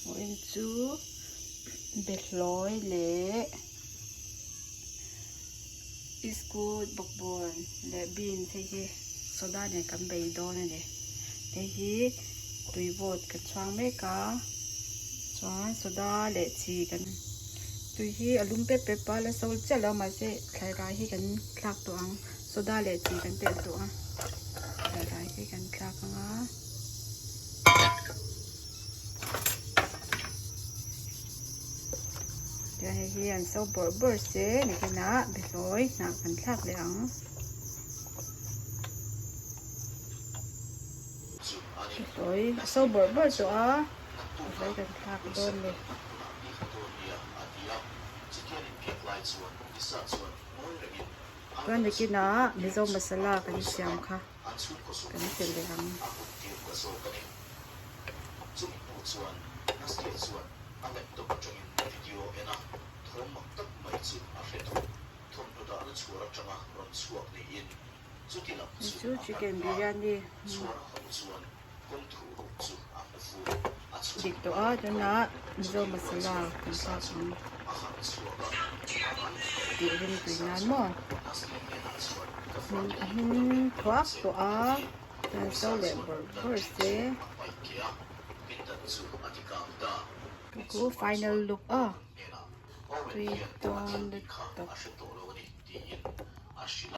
Vawiin chu behlawi leh iskut bawkbawn leh beans hei hi soda nen kan bei dawn a ni. Hei hi tui vawt kan chhuang mek a chuan soda leh chi kan tui hi a lum pep pep a la so chiah lo mahse thlai rai hi kan thlak tawh ang soda leh chi kan telh tawh a thlai rai hi kan thlak ang a. Chuan hei hi an so bawrh bawrh se nakinah behlawi hnah kan thlak leh ang. Behlawi a so bawrh bawrh tawh a, behlawi kan thlak dawn ni. Chuan nakinah Mizo masala kan siam kha. Kan ti leh ang. Hei chu chicken biryani dik tawh a tunah mizo masala kan thlak ang tih rim tui nan maw. A hmin thuak tawh a chuan so leh bawrh bawrh se chu final look a tui dawn lutuk.